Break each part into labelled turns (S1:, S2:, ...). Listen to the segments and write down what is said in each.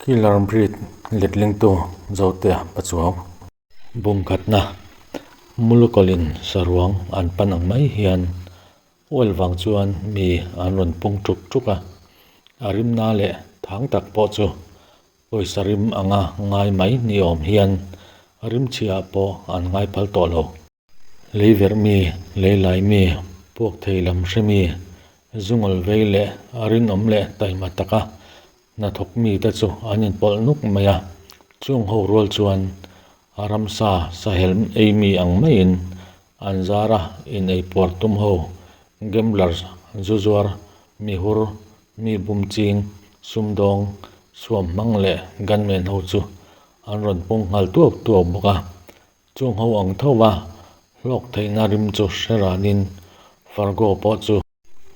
S1: Killer Breed letlingtu Zotea Pachuau. Bungkhatna Mulukawlin saruang an pan ang mai hian oil vang chuan mi an rawn pung tuk tuk a, a rimna leh thang tak pawh chu pawisa rim anga ngai mai ni awm hian rimchhiah pawh an ngai phal tawh lo. Lei verh mi, lei lai mi, puak thei lam hre mi, zungawl vei leh a rinawm leh taima taka hnathawk mite chu an inpawlh nuk mai a. Chung ho rual chuan a ramsa sahel ei mi ang maiin an zara inei puar tum ho, gamblers, zu zuar, mihur, mi bum ching, sumdawng, suam hmang leh gunman ho chu an rawn pung nghal tuak tuak bawk a. Chung ho ang tho va, hlawk theihna rim chu hre ranin Fargo pawh chu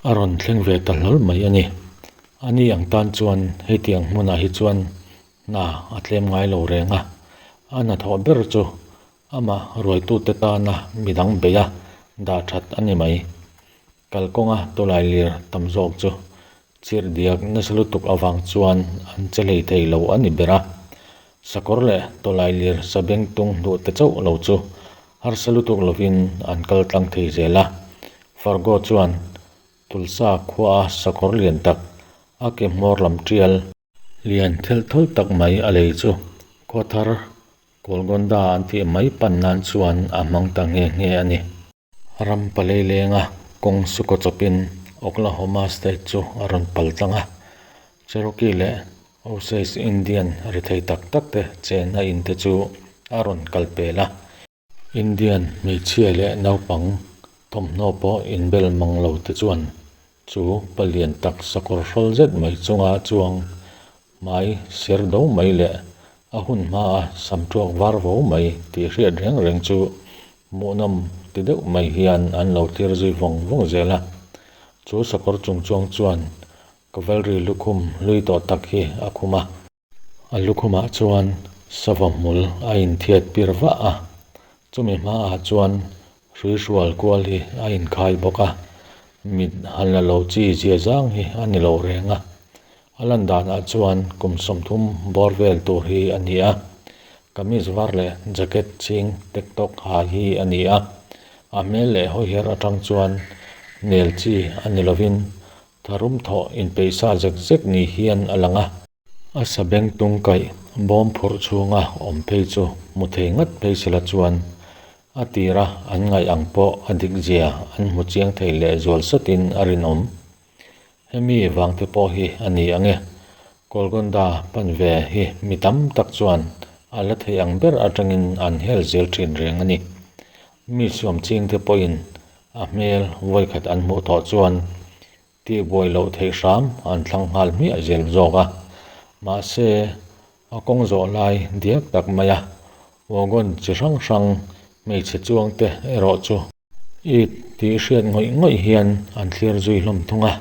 S1: a rawn thleng ve ta hlawl mai a ni. A ni ang tan chuan hetiang hmunah hi chuan hna a tlem ngai lo reng a, a hnathawh ber chu amah ruaitute tana midang beih a dah that a ni mai. Kalkawnga tawlailir tam zawk chu Chirh diak nasa lutuk avang chuan an che hlei thei lo a ni ber a. Sakawr leh tawlailir sabengtung hnuh te chauh lo chu harsa lutuk lovin an kal tlang thei zel a. Fargo chuan Tulsa khuaa sakawr lian tak, a ke hmawr lam tial, lian thelh thawlh tak mai a lei chu khaw thar Golconda an tih mai pan nan chuan a hmang ta nghe nghe a ni. Ram palei lenga kawng sukaw chawpin Oklahoma State chu a rawn pal tlang a. Cherokee leh Osage Indian rethei tak tak te chenna in te chu a rawn kal pel a. Indian hmeichhia leh naupang thawmhnaw pawh inbel mang lo te chuan chu palian tak sakawr hrawl zet mai chunga chuang Hmai ser do mai leh a hun hmaa sam tuak var vo mai tih hriat reng reng chu hmuhnawm ti deuh mai hian an lo thlir zui vawng vawng zel a. Chu sakawr chung chuang chuan cavalry lukhum hlui tawh tak hi a khum a. A lukhumah chuan sava hmul a inthiat pir vah a, chumi hmaah chuan hrui hrual kual hi a inkhai bawk a, mit han la lo chi zia zang hi a ni lo reng a. A lan danah chuan kum 30 bawr vel tur hi a ni a, kamis var leh jacket chhing tek tawk ha hi a ni a, a hmel leh hawiher atang chuan nel chi a ni lovin tharum thawh inpeihsa zek zek ni hian a lang a. A sabeng tung kaih bawm phurh chhunga awm phei chu hmu thei ngat phei sela chuan a tira an ngaih ang pawh a dik zia an hmu chiang thei leh zual satin a rinawm. Hemi vangte pawh hi a ni ang e. Golconda pan ve hi mi tam tak chuan a la thei ang ber atangin an hel zel thin reng a ni. Mi suam chingte pawhin a hmel vawikhat an hmuh tawh chuan tihbuai loh theih hram an thlang nghal hmiah zel zawk a. Mahse, a kawng zawh lai diak tak maia wagon chi hrang hrang hmeichhe chuangte erawh chu It tih hriat ngawih ngawih hian an thlir zui hlawm thung a,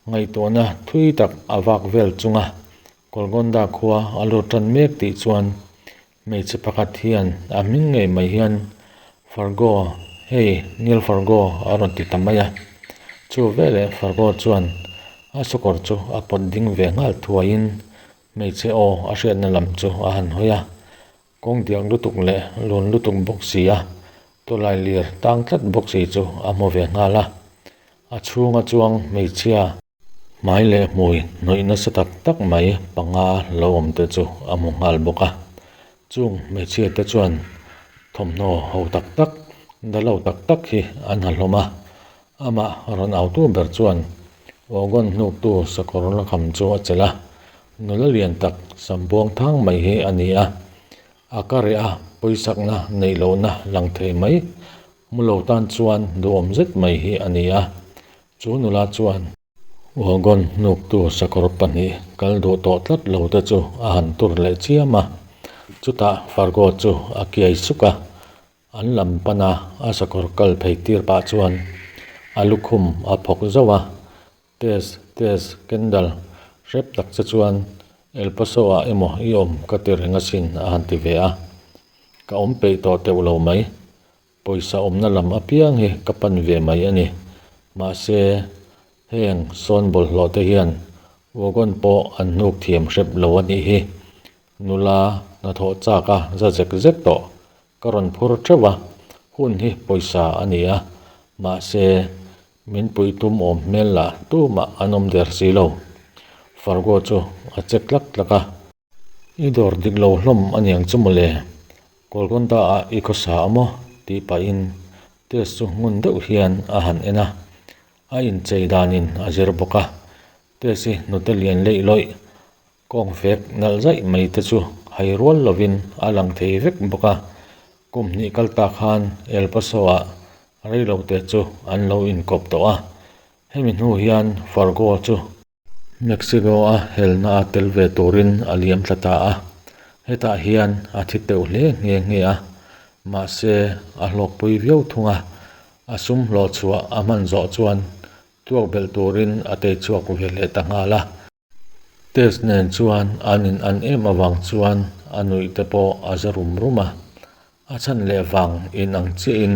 S1: ngaihtuahna thui tak a vak vel chunga Golconda khua a lut tan mek tih chuan hmeichhe pakhat hian a hming ngei mai hian Fargo, hei Neil Fargo a rawn ti ta mai a. Chu veleh Fargo chuan a sukawr chu a pawt ding ve nghal thuaiin hmeichhe aw a hriatna lam chu a han hawi a. Kawng diak lutuk leh lun lutuk bawk si a, tawlai lir tang tlat bawk si chu a hmu ve nghal a. A chhunga chuang hmeichhia hmai leh hmui hnawih nasa tak tak mai panga lo awm te chu a hmu nghal bawk a. Chung hmeichhia te chuan thawmhnaw ho tak tak, dalo tak tak hi an ha hlawm a. Amah rawn autu ber chuan wagon hnuktu sakawr lakham chu a chelh a. Nula lian tak sam buang thang mai hi a ni a, a ka reh a pawisakna neih lohna lang thei mai hmu lo tan chuan duhawm zet mai hi a ni a, chu nula chuan wagon hnuktu sakawr pahnih kal duh tawh tlat lo te chu a han tur leh chiam a, chutah Fargo chu a kiai suk a, an lam pana a sakawr kal phei tir pah chuan a lukhum a phawk zauh a. Tess, Tess, Kendall, hrep tak che chuan El Paso ah emaw i awm ka ti reng asin a han ti ve a. Ka awm peih tawh teuh lo mai. Pawisa awmna lam apiang hi ka pan ve mai a ni. Mahse, heng sawn bawlhhlawh te hian wagon pawh an hnuk thiam hrep lo a nih hi. Nula hnathawh chak a za zek zek tawh ka rawn phur theuh a, hun hi pawisa a ni a, mahse min pui tum awm hmel lah tumah an awm der si lo. Fargo chu a che tlak tlak a. I dawr dik lo hlawm a niang chu mawle, Golconda ah i khawsa a maw? tih pahin test chu ngun deuh hian a han en a, a inchei danin a zir bawk a, test hi hnute lian leih lawih Kawng fek nalh zaih mai te chu hai rual lovin a lang thei vek bawk a, kum hnih kal ta khan El Paso-ah reilote chu an lo inkawp tawh a, hemi hnu hian Fargo chu Mexico-a helna a tel ve turin a liam thla ta a, hetah hian a thi teuh hle nghe nghe a, mahse a hlawkpui viau thung a, a sum hlawh chhuah a hman zawh chuan tuak belh turin a tei chhuak ve leh ta nghal a. Test nen chuan an in an em avang chuan a nuih te pawh a za rum rum a, a chhan leh vang in ang chiah in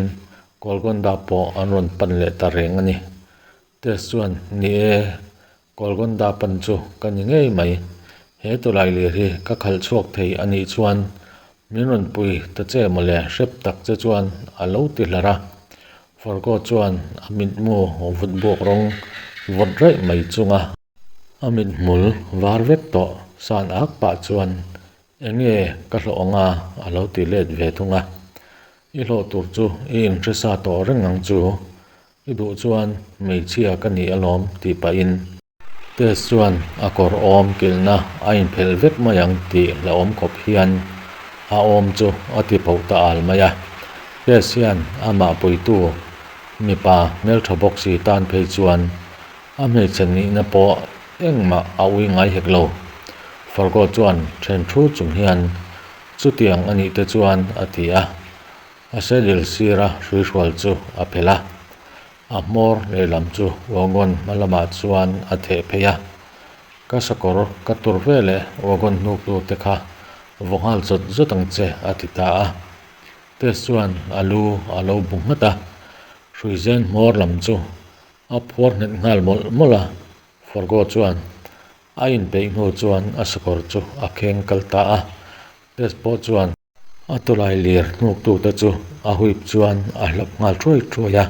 S1: Golconda pawh an rawn pan leh ta reng a ni. Test chuan, Ni e, Golconda pan chu ka ni ngei mai. He tawlai lir hi ka khalh chhuak thei a nih chuan min rawn pui ta che mawle hrep tak che chuan a lo ti hlar a. Fargo chuan a mitmu vut buak rawng vawt raih mai chunga a mithmul var vek tawh san ak pah chuan eng nge ka hlawh ang a a lo ti let ve thung a. I hlawh tur chu i inhre sa tawh reng ang chu, i duh chuan hmeichhia ka ni alawm tih pahin Tess chuan a kawr awm kilhna a inphelh vek mai ang tih hlauhawm khawp hian a awm chu a ti pho ta al mai a. Tess hian amah puitu mipa hmeltha bawk si tan phei chuan a hmeichhe nihna pawh engmah a ui ngai hek lo. Fargo chuan then thu chung hian chutiang a nih te chuan a ti a. A saddle sira hruihrual chu a phelh a. A hmawr lehlam chu wagon hma lamah chuan a theh phei a, Ka sakawr ka tur ve leh wagon hnuktu te kha vaw nghal zawt zawt ang che a ti ta a. Tess chuan a lu a lo bu nghat a, hruizen hmawr lam chu a phuar nghet nghal mawlh mawlh a. Fargo chuan a inpeih hnu chuan a sakawr chu a kheng kal ta a, Tess pawh chuan A tawlai lir hnuktute chu a huip chuan a hlap nghal thuai thuai a,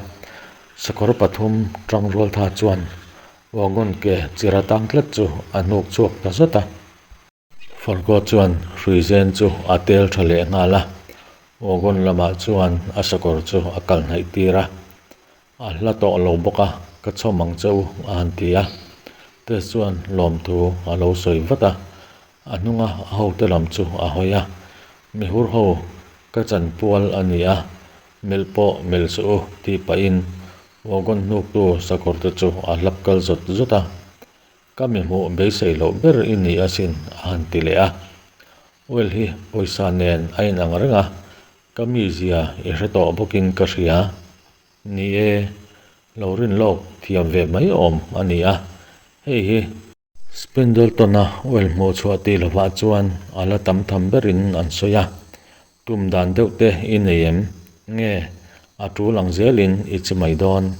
S1: sakawr pathum tangrual tha chuan wagon ke chira tang tlat chu a hnuk chhuak ta zat a. Fargo chuan hruizen chu a tel tha leh nghal a, wagon lamah chuan a sakawr chu a kal hnaih tir a. A hla tawh lo bawk a, ka chhawm ang che u a han ti a. Tess chuan lawmthu a lo sawi vat a, a hnunga a hote lam chu a hawi a, Mihur ho, ka chanpual a ni a, melh pawh melh suh u tih pahin wagon hnuktu sakawr te chu a hlap kal zawt zawt a. Ka mi hmuh beisei loh ber i ni asin a han ti leh a. Oil hi pawisa nen a inang reng a, Ka mizia i hre tawh bawkin ka hria. Ni e, lo rin lawk thiam ve mai awm a ni a, hei hi. Spindleton-a oil hmuh chhuah tih lovah chuan a la tam tham berin an sawi a, tum dan deuh te i nei em? Nge, a tul ang zelin i chi mai dawn?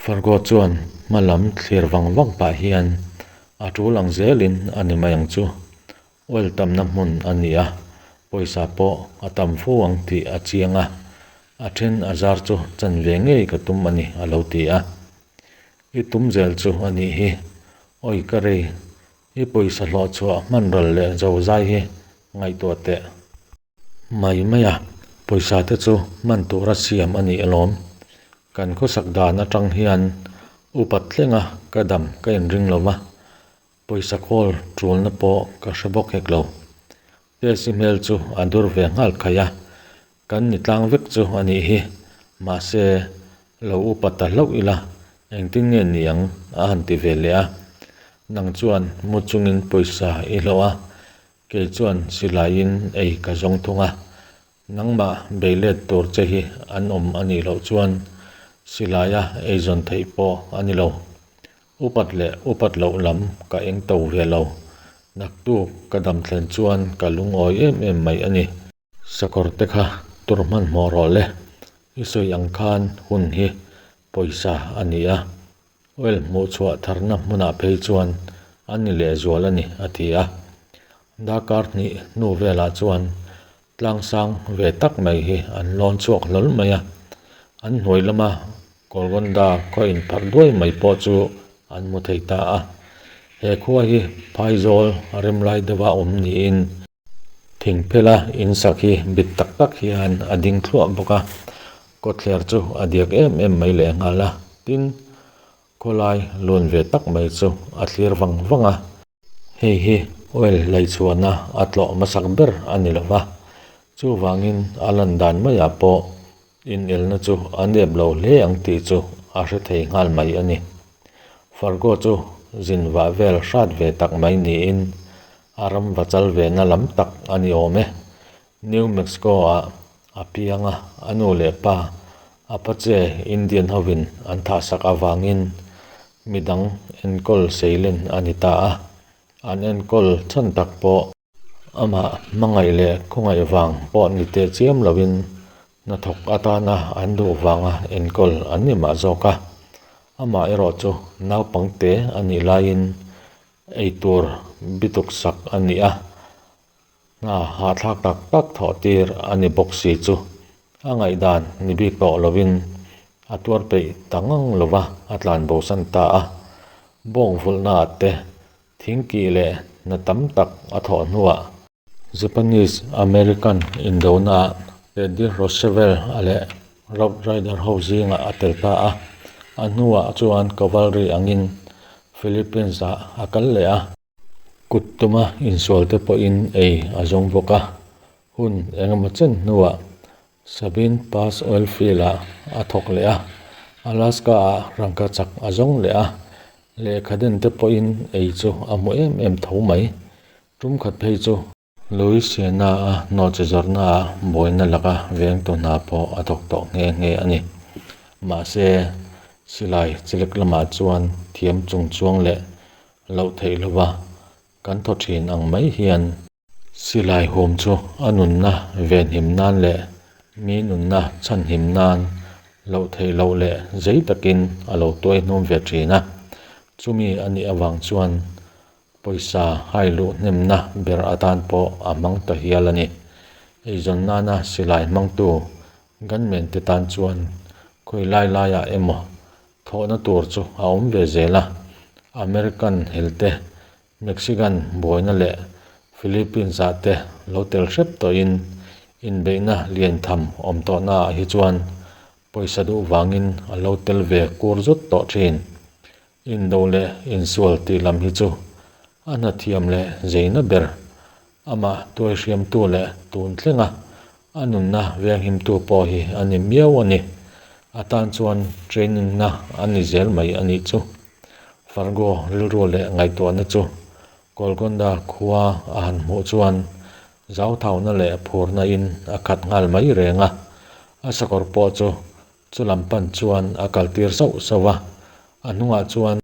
S1: Fargo chuan hma lam thlir vang vang pah hian a tul ang zelin a ni mai ang chu. Oil tamna hmun a ni a, pawisa pawh a tam fo ang tih a chiang a, a then a zar chu chan ve ngei ka tum a ni a lo ti a. I tum zel chu a nih hi, awi ka rei, i pawisa hlawh chhuah hman ral leh zo zai hi ngaihtuah teh. Mai mai a, pawisa te chu hman tura siam a ni alawm. Kan khawsak dan atang hian upat thlenga ka dam ka inring lo va, Pawisa kawl tulna pawh ka hre bawk hek lo. Tesi hmel chu a dur ve nghal khaih a, kan ni tlang vek chu a nih hi. Mahse, lo upa ta hlauh ila, engtin nge ni ang a han ti ve leh a. Nang chuan mu chungin pawisa i hlawh a, kei chuan silaiin ei ka zawng thung a. Nangmah bei let tur che hi an awm a nih loh chuan silaia eizawn theih pawh a ni lo. Upat leh upat loh lam ka eng to ve lo. Naktuk ka dam thlen chuan ka lungawi em em mai a ni. Sakawr te kha tur hmanhmawh rawh le. I sawi ang khan hun hi pawisa a ni a. Oil hmuh chhuah tharna hmunah phei chuan a ni lehzual a ni, a ti a. Darkar hnih hnu velah chuan tlang sang ve tak mai hi an lawn chhuak hlawl mai a, an hnuai lama Golconda khaw inpharh duai mai pawh chu an hmu thei ta a. He khua hi phaizawl rem lai deuha awm niin thingphela insak hi bit tak tak hian a ding thluah bawk a, kawtthler chu a diak em em mai lehnghal a, tin khawlai lun ve tak mai chu a thlir vang vang a. Hei hi oil laihchhuahna a tlawh hmasak ber a ni lo va, chuvangin a lan dan maiah pawh inelna chu a nep lo hle ang tih chu a hre thei nghal mai a ni. Fargo chu zin vah vel hrat ve tak mai niin a ram va chal vena lam tak a ni awm e. New Mexico-ah a piang a, a nu leh pa Apache Indian hovin an thahsak avangin midang enkawl seilen a ni ta a, an enkawl chhan tak pawh amah hmangaih leh khawngaih vang pawh ni teh chiam loin hnathawk atana an duh vanga enkawl an ni mah zawk a. Amah erawh chu naupangte a nih laiin eitur bituk sak a ni a. Hna hahthlak tak tak thawh tir a ni bawk si chu a ngaihdan ni bik tawh lovin a tuar peih ta ngang lova a tlan bosan ta a. Bawng vulhnaah te thingkih leh hna tam tak a thawh hnuah Japanese American indonaah Teddy Roosevelt a leh Rough Rider ho zingah a tel ta a. A hnuah chuan cavalry angin Philippines-ah a kal leh a. Kut tuma insual te pawhin ei a zawng bawk a, hun engemaw chen hnuah Sabine Pass Oil Field-ah a thawk leh a, Alaska-ah rangkachak a zawng leh a, lehkha den te pawhin ei chu a hmu em em tho mai. Tum khat phei chu. Louisiana-a nawhchi zawrhnaah buaina laka vengtu hna pawh a thawk tawh nghe nghe a ni. Mahse, silai chilek lamah chuan thiam chung chuang leh loh theih lova kan thaw thin ang mai hian, silai hum chu a nunna venhim nan leh mi nunna chhanhim nan loh theih loh leh zei takin a lo tuai hnum ve thin a. Chumi a nih avang chuan Pawisa hai luh hnemna ber atan pawh a hmang ta hial a ni. Eizawn nana silai hmangtu gunman te tan chuan khawi lai laiah emaw thawhna tur chu a awm ve zel a. American hel te, Mexican buaina leh Philippines ah te lo tel hrep tawhin inbeihna lian tham awm tawhnaah hi chuan pawisa duh vangin a lo tel ve kur zut tawh thin. Indo leh insual tih lam hi chu a hnathiam leh zeina ber, amah tuaihriamtu leh tun thlenga a nunna venghimtu pawh hi a ni miau a ni. A tan chuan training na a ni zel mai a nih chu. Fargo rilru leh ngaihtuahna chu Golconda khua a han hmuh chuan zauthauna leh phurna in a khat nghal mai reng a, a sakawr pawh chu Chu lam pan chuan a kal tir sauh sauh a, a hnungah chuan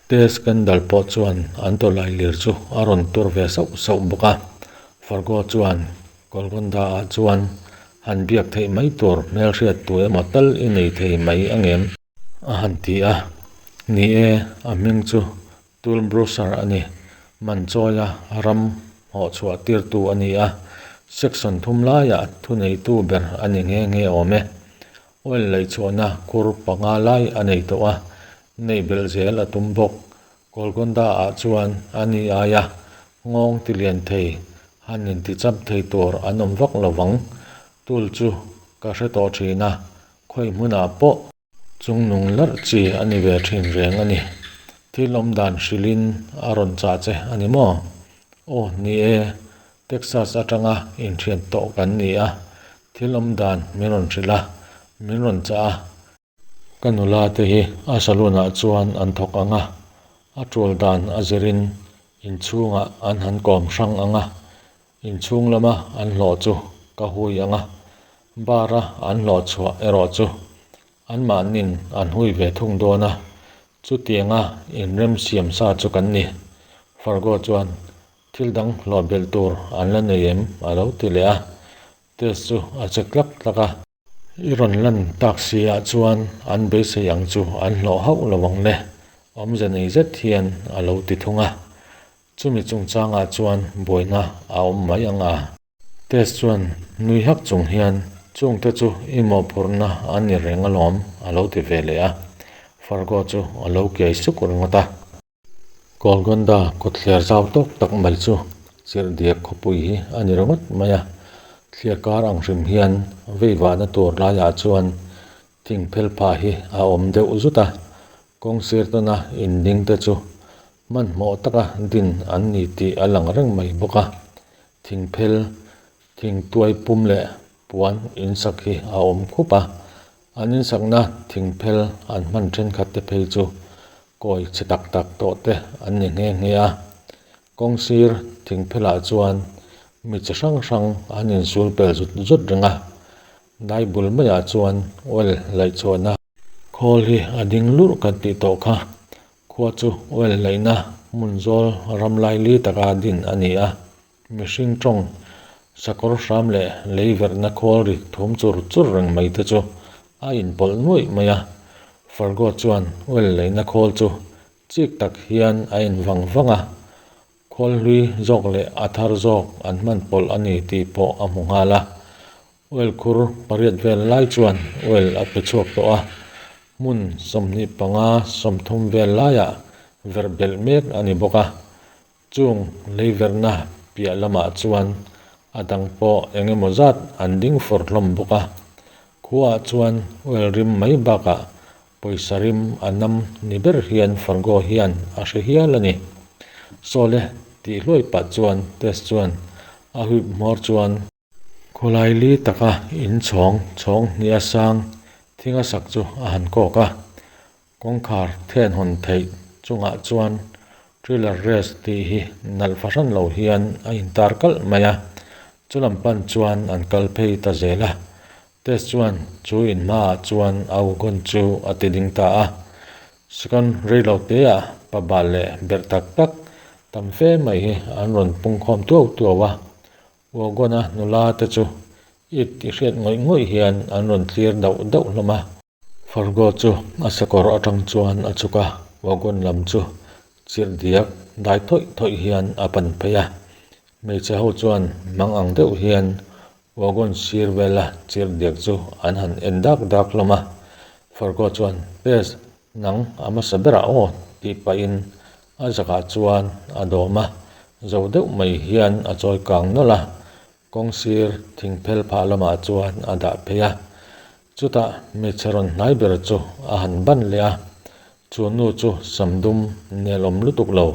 S1: Tess Kendall pawh chuan an tawlai lir chu a rawn tur ve sauh sauh bawk a. Fargo chuan Golconda ah chuan han biak theih mai tur hmelhriat tu emaw tal i nei thei mai ang em? A han ti a. Ni e, a hming chu Tul Brusher a ni. Man chawia ram hawh chhuah tirtu a ni a, section thum laiah thuneitu ber a ni nghe nghe awm e. Oil laihchhuahna khur panga lai a nei tawh a, neih belh zel a tum bawk. Golconda ah chuan a ni aia nghawng ti lian thei han inti chap thei tur an awm vak lo vang. Tul chu ka hre tawh thin a, khawi hmunah pawh. Chungnung larh chi a ni ve thin reng a ni. Thil awm dan hrilhin a rawn chah che a ni maw? Aw, ni e, Texas atanga inthian tawh kan ni a, thil awm dan min rawn hrilh a, min rawn chah a. Ka nula te hi a saloon ah chuan an thawk ang a, a tul dan a zirin inchhungah an han kawm hrang ang a, inchhung lama an hlawh chu ka hui ang a, Bar a an hlawh chhuah erawh chu anmahnin an hui ve thung dawn a, chutianga inremsiam sa chu kan ni. Fargo chuan thil dang hlawh belh tur an la nei em a lo ti leh a, Tess chu a che tlak tlak a. I rawn lan tak si ah chuan an beisei ang chu an hlawh hauh lo ang le, awmze nei zet hian a lo ti thung a. Chumi chungchangah chuan buaina a awm mai ang a. Tess chuan nui hak chung hian, Chungte chu i mawhphurhna a ni reng alawm, a lo ti ve leh a. Fargo chu a lo kiai suk ringawt a. Golconda kawtthler zau tawk tak mai chu chirhdiak khawpui hi a ni ringawt mai a. Thliar kar ang hrim hian veivahna tur laiah chuan thing phel phah hi a awm deuh zut a. Kawng sir tawna inding te chu hmanhmawh taka din an ni tih a lang reng mai bawk a. Thing phel, thing tuai pum leh puan insak hi a awm khup a. An insakna thing phel an hman thenkhat te phei chu kawi chhe tak tak tawh te an ni nghe nghe a. Kawng sir thing phelah chuan mi chi hrang hrang an insul pel zut zut reng a. Dai bul maiah chuan oil laih chhuahna khawl hi a ding lurh kan tih tawh kha. Khua chu oil laihna hmun zawl ram laili taka din a ni a. Mihring tawng, sakawr hram leh lei verhna khawl ri thum chur chur reng mai te chu a inpawlh nuaih mai a. Fargo chuan oil leina khawl chu chik tak hian a en vang vang a, khawl hlui zawk leh a thar zawk an hman pawlh a ni tih pawh a hmu nghal a. Oil khur pariat vel lai chuan oil a pe chhuak tawh a, hmun 25 30 vel laiah verh belh mek a ni bawk a. Chung leiverhna piah lamah chuan a dang pawh eng emaw zat an ding fawr hlawm bawk a. Khuaah chuan oil rim mai bakah pawisa rim a nam ni ber hian Fargo hian a hre hial a ni. Sawle tih hluai pah chuan Tess chuan a huip hmawr chuan. Khawlai li taka inchhawng chhawng hnih a sang thing a sak chu a han kawk a. Kawngkhar then hawn theih chungah chuan Trailer Race tih hi nalh fahran lo hian a intar kalh mai a, chulam pan chuan an kal phei ta zel a. Tess chuan chu in hmaah chuan a wagon chu a ti ding ta a. Second rei lo teah pa bal leh berh tak tak tam fe mai hi an rawn pungkhawm tuau tuau a. Wagon-a nula te chu it i hriat ngawih ngawih hian an rawn thlir dauh dauh hlawm a. Fargo chu a sakawr atang chuan a chhuk a, wagon lam chu chirh diak dai thawih thawih hian a pan phei a. Hmeichhe ho chuan mang ang deuh hian wagon sir vela chirh diak chu an han en dak dak hlawm a. Fargo chuan, Tess, nang a hmasa berah aw tih pahin a zakah chuan a dawm a, zo deuh mai hian a chawi kang nawlh a. Kawng sir thingphel phah lamah chuan a dah phei a. Chutah hmeichhe rawn hnai ber chu a han ban leh a, chu nu chu sam dum nelawm lutuk lo,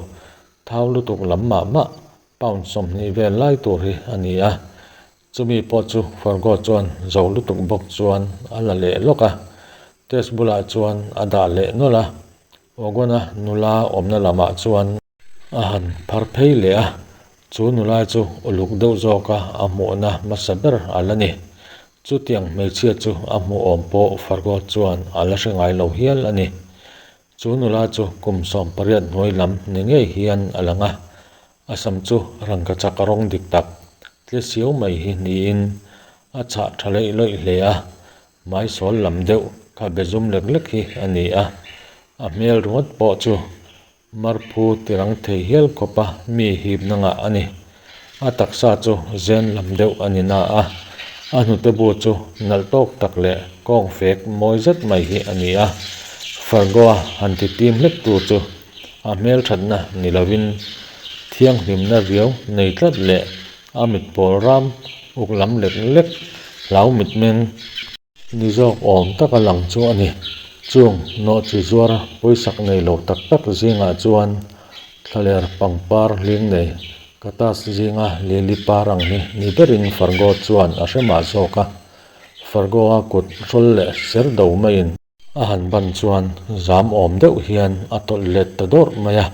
S1: thau lutuk lam mah mah, pound 20 vel lai tur hi a ni a. Chumi pawh chu Fargo chuan zo lutuk bawk chuan a la leh lawk a, test bulah chuan a dah leh nawlh a, Wagon-a nula awmna lamah chuan A han phar phei leh a, chu nula chu uluk deuh zawka a hmuhna hmasa ber a la ni. Chutiang hmeichhia chu a hmuh awm pawh Fargo chuan a la hre ngai lo hial a ni. Chu nula chu kum 18 hnuai lam ni ngei hian a lang a, a sam chu rangkachak rawng dik tak tle siau mai hi niin a chhah tha leih lawih hle a, hmaisawl lam deuh kha be zum lek lek hi a ni a, a hmel ringawt pawh chu Marphu tirang thei hial khawpa mi hipna ngah a ni. A taksa chu zen lam deuh a ni na a, a hnute bu chu nalh tawk tak leh kawng fek mawi zet mai hi a ni a. Fargoa han ti tim hlek tur chu a hmelthatna ni lovin thianghlimna riau nei tlat leh a mit pawl ram uk lam lek lek hlau mitmeng Ni zawk awm taka lang chu a ni. Chung nawhchi zuar pawisak nei lo tak tak zingah chuan thlaler pangpar hling nei katas zinga lily par ang hi ni berin Fargo chuan a hre mah zawk a. Fargo-a kut hrawl leh ser do maiin a han ban chuan zam awm deuh hian a tawlh let ta dawrh mai a.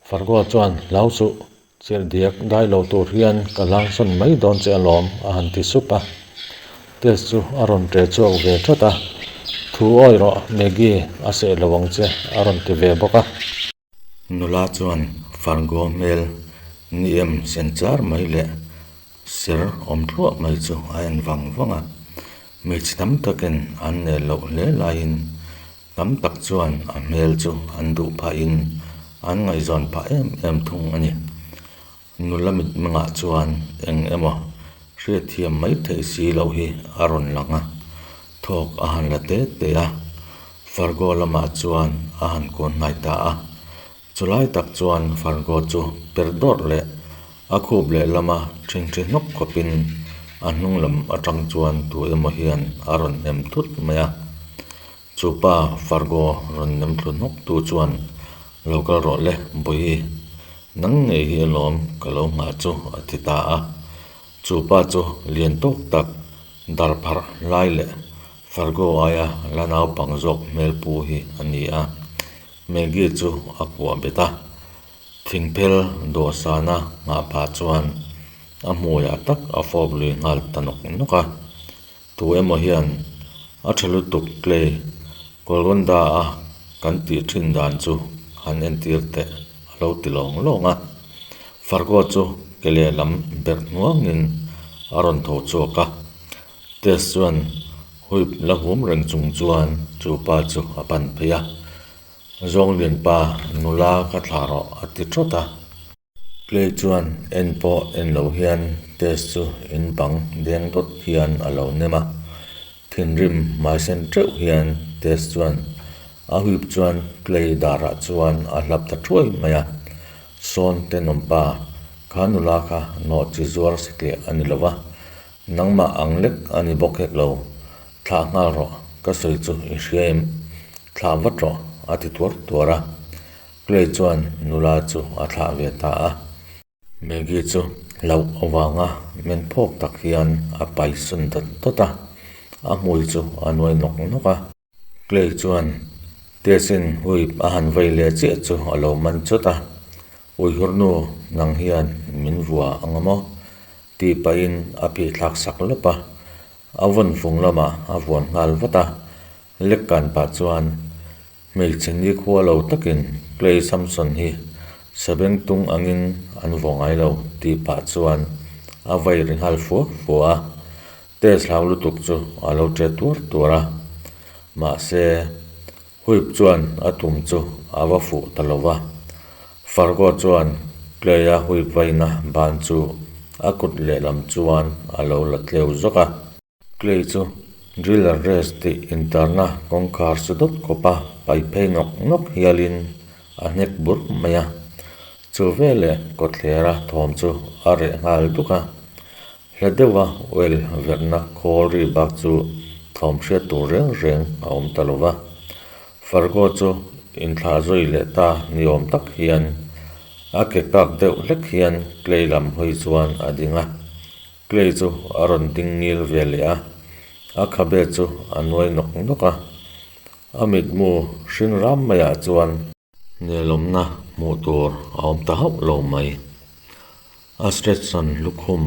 S1: Fargo chuan hlau suh Chirh diak dai lo tur hian ka hlangsawn mai dawn che alawm, a han ti sup a. Tess chu a rawn ṭe chhuak ve ṭhat a, Thu awi rawh, Maggie, a seh lo ang che, a rawn ti ve bawk a. Nula chuan Fargo hmel ni em sen char mai leh ser awm thluah mai chu a en vang vang a. Hmeichhe tam takin an nel loh hle laiin Tam tak chuan a hmel chu an duh phahin an ngaihzawn phah em em thung a ni. Nula mitmengah chuan eng emaw hriatthiam mai theih si loh hi a rawn lang a, thawk a han la te te a, Fargo lamah chuan a han kun hnai ta a. Chulai tak chuan Fargo chu per dawrh leh a khup lehlama ṭhingṭhi hnawk khawpin a hnung lam aṭang chuan tu emaw hian a rawn nem thut mai a. Chu pa Fargo rawn nem thlu hnawk tu chuan, Lo kal rawh le, Bawihi, nang ngei hi alawm ka lo nghah chu a ti ta a. Chu pa chu lian tawk tak dar pharh lai leh Fargo aia la naupang zawk hmel pu hi a ni a. Maggie chu a kuah bet a, thingphel dawhsana nghah phah chuan a hmuiah tak a fawp lui nghal ta nawk nawk a. Tu emaw hian a tha lutuk Clay Golconda a kan tih thin dan chu han entir teh a lo ti lawng lawng a. Fargo chu ke lehlam berh hnuangin a rawn tho chhuak a. Tess chuan huip la hum reng chung chuan chu pa chu a pan phei a. Zawnglianpa nula ka thlah rawh a ti thawt a. Clay chuan en pawh en lo hian Tess chu in bang deng dawt hian a lo nem a. Thinrim hmaisen teuh hian Tess chuan a huip chuan Clay darah chuan a hlap ta thuai mai a. Sawn tenawmpa, kha nula kha nawhchi zuar satliah a ni lo va, Nangmah ang lek a ni bawk hek lo, thlah nghal rawh, ka sawi chu i hria em? Thlah vat rawh, a ti tuar tuar a. Clay chuan nula chu a thlah ve ta a. Maggie chu hlauh avanga men phawk tak hian a pai sawn dawt dawt a, a hmui chu a nuai nawk nawk a. Clay chuan Tess-in huip a han vei leh chiah chu a lo man chawt a, Uihur nu nang hian min vua ang a maw? tih pahin a phih thlak sak lawp a, a vawn fung lamah a vuan nghal vat a, lek kan pah chuan hmeichhe nikhua lo takin Clay Samson hi sabengtung angin an vaw ngai lo tih pah chuan a vei ri nghal fua fua a. Test hlau lutuk chu a lo ṭe tuar tuar a, mahse Huip chuan a tum chu a va fuh ta lo va. Fargo chuan Clay-a Huip vaina ban chu a kut lehlam chuan a lo la tleu zawk a. Clay chu Driller Race tih intarna kawngkhar su dawt khawpa pai phei nawk nawk hialin a hnek bur mai a. Chu veleh kawthlera thawm chu a reh nghal duk a. Hla deuha oil verhna khawl ri bak chu thawm hriat tur reng reng a awm ta lo va. Fargo chu inthlah zui leh ta ni awm tak hian a ke kak deuh hlek hian Clay lam hawi chuan a ding a. Clay chu a rawn ding ngil ve leh a, a khabe chu a nuai nawk nawk a. A mitmu hring ram maiah chuan. Nelawmna hmuh tur a awm ta hauh lo mai. A Stetson lukhum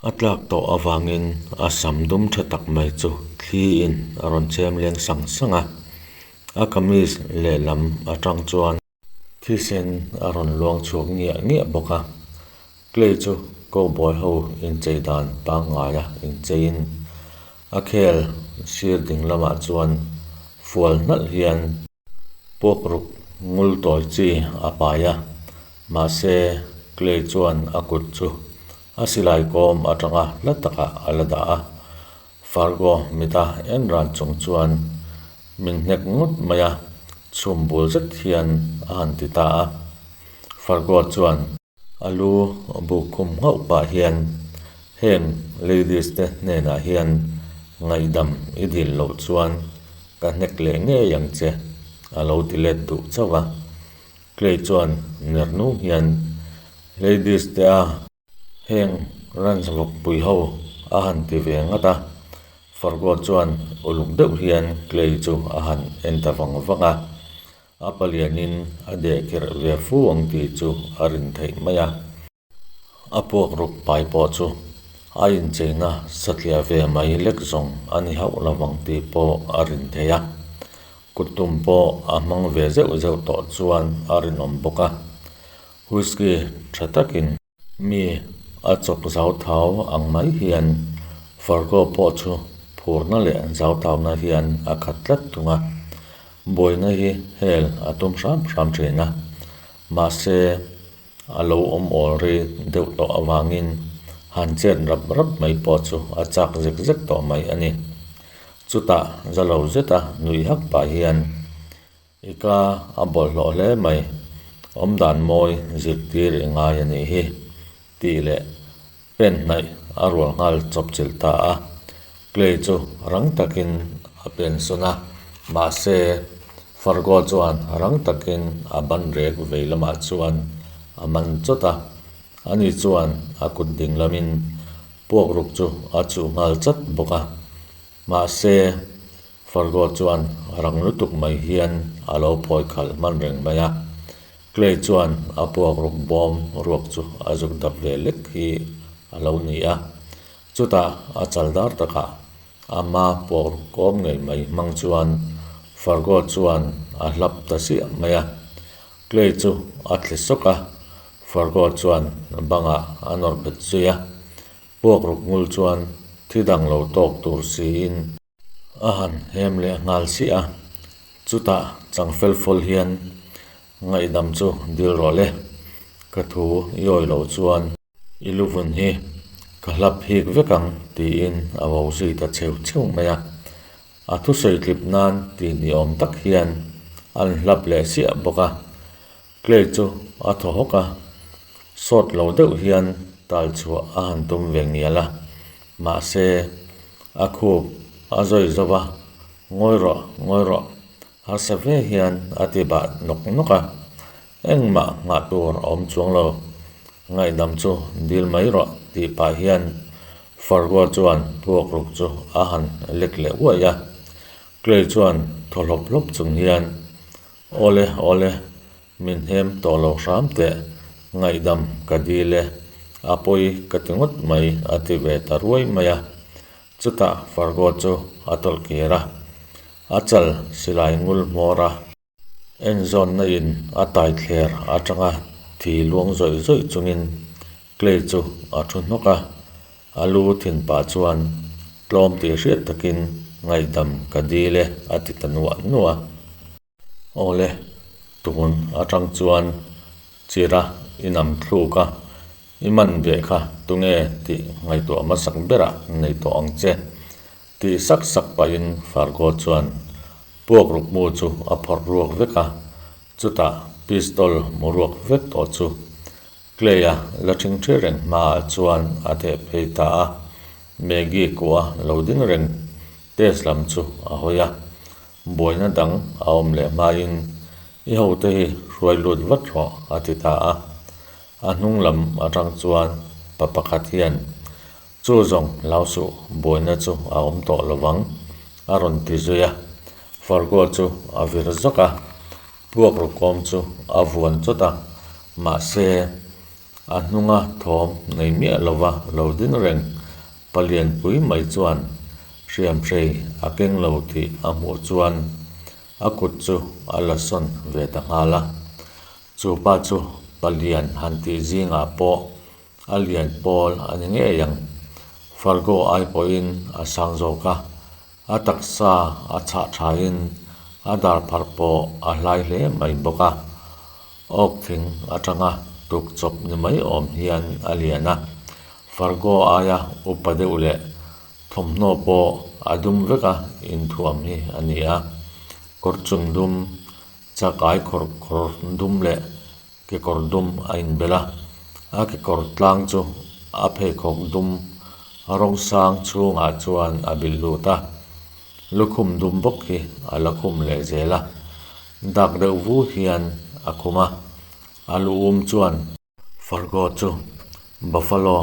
S1: a tlak tawh avangin a sam dum tha tak mai chu thliin a rawn chhem leng sang sang a. A kamis lehlam atang chuan thisen a rawn luang chhuak ngiah ngiah bawk a. Clay chu cowboy ho inchei dan pangngaia incheiin a khel sir ding lamah chuan fual hnalh hian Puak ruk ngul tawi chi a pai a, mahse Clay chuan a kut chu a silai kawm atanga hla takah a la dah a. Fargo mita en ran chung chuan min hnek ngawt mai a, chhum bul zet hian a han ti ta a. Fargo chuan. A lu buk khum nghauh pah hian heng ladies te hnenah hian ngaihdam i dil loh chuan ka hnek leh ngei ang che a lo ti let duh chauh a. Clay chuan ner nung hian ladies te a heng ranch vawkpui ho a han ti ve ngat a. Fargo chuan uluk deuh hian Clay chu a han en ta vang vang a. A palianin a deh kherh ve fu ang tih chu a rin theih mai a. A puak ruk pai pawh chu a incheina satliah ve mai lek zawng a ni hauh lo vang tih pawh a rin theih a. Kuttum pawh a hmang ve zeuh zeuh tawh chuan a rinawm bawk a. Whisky tha takin. Mi a chawk zauthau ang mai hian Fargo pawh chu phurna leh zauthauna hian a khat tlat thung a, buaina hi hel a tum hram hram thin a. Mahse, A lo awm awl rei deuh tawh avangin han chet rap rap mai pawh chu a chak zek zek tawh mai a ni. Chutah za lo zeta nuih hak pah hian i ka a bawlhhlawh hle mai, awmdan mawi zirtir i ngai a nih hi tih leh pen hnaih a rual nghal chawpchilh ta a. Clay chu rang takin a pen sawn a, mahse Fargo chuan rang takin a ban rek vei lamah chuan a man chawt a. Ani chuan a kut ding lamin puakruk chu a chuh nghal chat bawk a. Mahse Fargo chuan rang lutuk mai hian a lo phawi khalh hman reng mai a. Clay chuan a puakruk bawm ruak chu a zuk dap ve lek hi a lo ni a. Chutah a chal dar takah ama puakruk kawm ngei mai hmang chuan Fargo chuan a hlap ta siah mai a. Clay chu a thle sawk a, Fargo chuan bangah a nawr bet zui a. Puakruk ngul chuan thi dang lo tawk tur siin a han hem leh nghal siah a, chutah chang fel fawl hian ngaihdam chu dil rawh le, ka thu i awi loh chuan i luvun hi ka hlap hik vek ang tiin a vo zui ta cheu cheu mai a, a thusawi tlip nan ti ni awm tak hian an hlap leh siah bawk a. Clay chu a thaw hawk a, sawt lo deuh hian tal chhuah a han tum ve ngial a, mahse a khup a zawi zo va, Ngawi rawh, ngawi rawh, harsa ve hian a ti bah nawk nawk a, engmah nghah tur a awm chuang lo, ngaihdam chu dil mai rawh tih pah hian Fargo chuan puakruk chu a han lek leh uaih a, Clay chuan thaw hlawp hlawp chung hian Awle, awle, min hem tawh lo hram teh, ngaihdam ka dil e, a pawi ka ti ngawt mai a ti ve ta ruai mai a. Chutah Fargo chu a tawlh kir a, a chal silai ngul hmawr a. Enzawnna in a tai thler atanga thi luang zawih zawih chungin Clay chu a thu hnawk a, a lu thin pah chuan tlawm tih hriat takin ngaihdam ka dil e a ti ta nuah nuah a. Awle, tun atang chuan chira i nam thluk a, i man ve kha tunge tih ngaihtuah hmasak berah nei tawh ang che tih sak sak pahin Fargo chuan puak ruk mu chu a phawrh ruak vek a, chutah pistol mu ruak vek tawh chu Clay-a la ṭhingṭhi reng hmaah chuan a theh phei ta a, Maggie kua lo ding reng test lam chu a hawi a, buaina dang a awm leh hmain i hote hi hruai lut vat rawh a ti ta a. A hnung lam aṭang chuan pa pakhat hian, Chu zawng hlau suh, buaina chu a awm tawh lo vang, a rawn ti zui a. Fargo chu a vir zawk a, puak rukawm chu a vuan chawt a, mahse, a hnunga thawm nei miah lova lo ding reng palianpui mai chuan hriamhrei a keng lo tih a hmuh chuan a kut chu a la sawn ve ta nghal a. Chu pa chu palian han tih zingah pawh A lian pawl a ni ngei ang. Fargo ai pawhin a sang zawk a, a taksa a chhah thain a dar pharh pawh a hlai hle mai bawk a. Awk thing atanga tuk chawp ni mai awm hian a lian a, Fargo aia upa deuh leh thawmhnaw pawh a dum veka inthuam hi a ni a. Kawr chung dum, chakai khawr kawr dum leh Kekawr dum a inbel a, a kekawr tlang chu a pheikhawk dum rawng sang chhungah chuan a bilh lut a, lukhum dum bawk hi a la khum leh zel a, dak deuh vu hian a khum a, a lu um chuan. Fargo chu Buffalo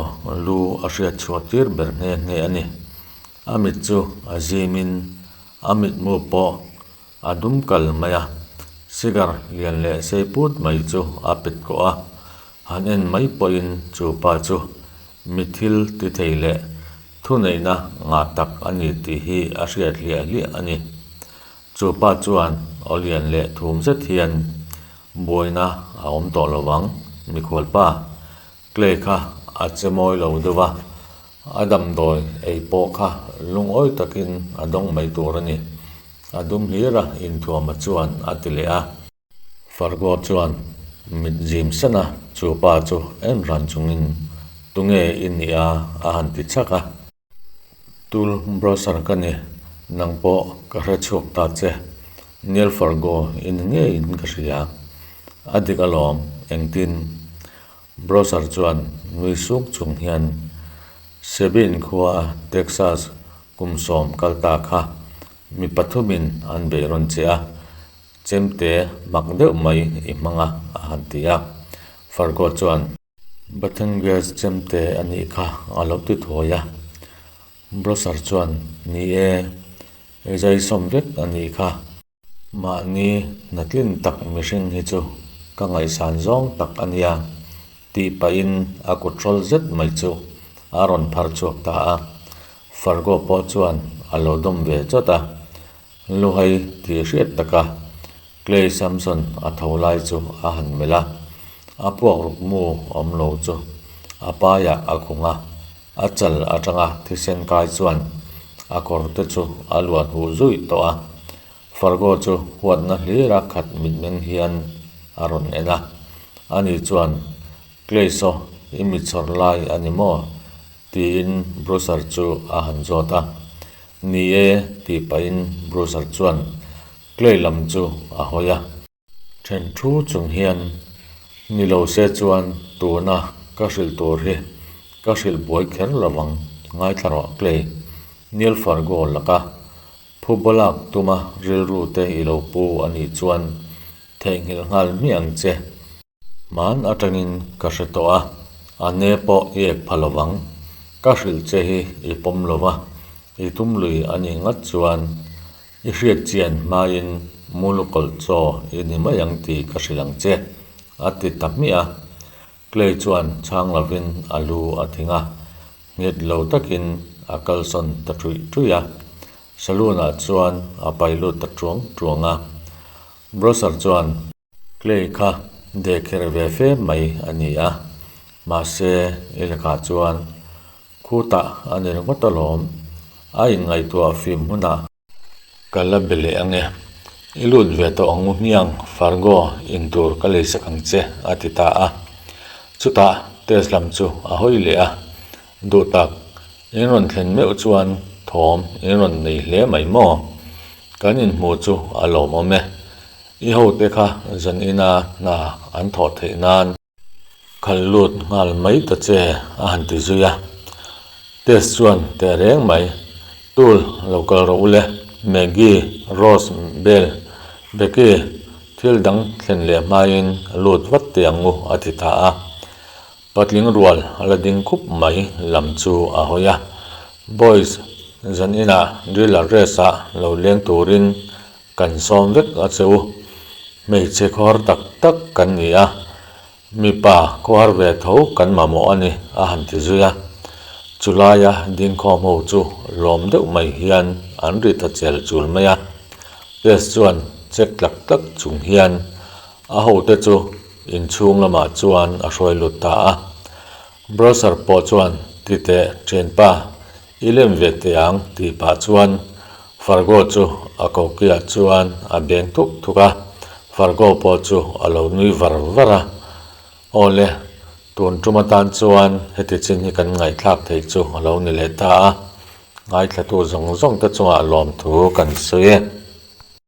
S1: lu a hriat chhuah tir ber nghe nghe a ni. A mit chu a zimin a mitmu pawh A dum kal mai a, cigar lian leh sei put mai chu a pet kawh a, han en mai pawhin chu pa chu mi thil ti thei leh thuneihna ngah tak a ni tih hi a hriat hliah hliah a ni. Chu pa chuan aw lian leh thum zet hian buaina a awm tawh lo vang, mikhual pa Clay kha a che mawi lo deuh a, a damdawi ei pawh kha lungawi takin a dawng mai tur a ni. A dum hlir a, inthuama chuan a ti leh a. Fargo chuan mit zim san a. Chu pa chu en ran chungin, Tunge i nih a? a han ti chak a. Tul Browser ka ni, nang pawh ka hre chhuak ta che. Neil Fargo i ni ngeiin ka hria. A dik alawm, engtin? Browser chuan nui suk chung hian, Sabine khua Texas kum sawm kal ta kha mi pathumin an beih rawn che a, Chemte mak deuh mai i hmang a, a han ti a. Fargo chuan. Baton Gas chemte a nih kha a lo ti thuai a. Brosser chuan, Ni e, i zai sawm vek a nih kha. Mahni hnatlin tak mihring hi chu ka ngaihsan zawng tak a nia, tih pahin a kut hrawl zet mai chu a rawn phar chhuak ta a. Fargo pawh chuan a lo dawm ve chawt a. Luhai tih hriat taka Clay Samson a tho lai chu a han melh a, a puak ruk mu awm lo chu a paiah a khung a, a chal atanga thisen kai chuan a kawr te chu a luan huh zui tawh a. Fargo chu huatna hlira khat mitmeng hian a rawn en a, ani chuan, Clay saw i mi chhawr lai a ni maw? tiin Brucer chu a han zawt a. Ni e, tih pahin Brucer chuan Clay lam chu a hawi a. Then thu chung hian, Ni lo se chuan tuna ka hrilh tur hi ka hrilh buai kher lo vang, ngaithla rawh Clay, Neil Fargo laka phubalak tuma rilru te i lo pu a nih chuan theihnghilh nghal hmiah ang che. Hman atangin ka hre tawh a, a ne pawh i ek pha lovang. Ka hrilh che hi i pawm lo va, i tum lui a nih ngat chuan i hriat chian hmain mulukawlh chaw i ni mai ang tih ka hrilh ang che, a ti ta hmiah a. Clay chuan chhang lovin a lu a thing a, nghet lo takin a kalsawn ta ṭuih ṭuih a. Saloon-ah chuan a pai lut ta ṭuang ṭuang a. Brosser chuan. Clay kha dehkherh ve fe mai a ni a, mahse i lakah chuan khutah a ni ringawt alawm, a inngaihtuah fim hunah. Ka la be leh ange, i lut ve tawh ang u hmiang, Fargo in tur ka leisak ang che a ti ta a. Chutah test lam chu a hawi leh a, Duh tak, in rawn thlen meuh chuan thawm in rawn nei hle mai maw? Kan inhmuh chu a lawmawm e. I hote kha zan ina hna an thawh theih nan. Khalh lut nghal mai ta che a han ti zui a. Tess chuan teh reng mai, Tul lo kal rawh u le, Maggie, Rose, Belle, Becky, thil dang thlen leh hmain lut vat teh ang u a ti ta a. Patling rual a la ding khup mai lam chu a hawi a, Boys, zan inah drill address ah lo leng turin Kan sawm vek a che u. Hmeichhe khawhar tak tak kan ni a, mipa khawhar ve tho kan mamawh a ni, a han ti zui a. Chulaia dingkhawm ho chu lawm deuh mai hian an ri ta chel chul mai a. Tess chuan check tlak tlak chung hian a hote chu inchhung lamah chuan a hruai lut ta a. Browser pawh chuan ti teh thianpa I lem ve teh ang tih pah chuan Fargo chu a kokiah chuan a beng thuk thuk a, Fargo pawh chu a lo nui var var a. Aw le, tun tum atan chuan heti chin hi kan ngaihthlak theih chu a lo ni leh ta a, ngaithlatu zawng zawng te chungah lawmthu kan sawi e.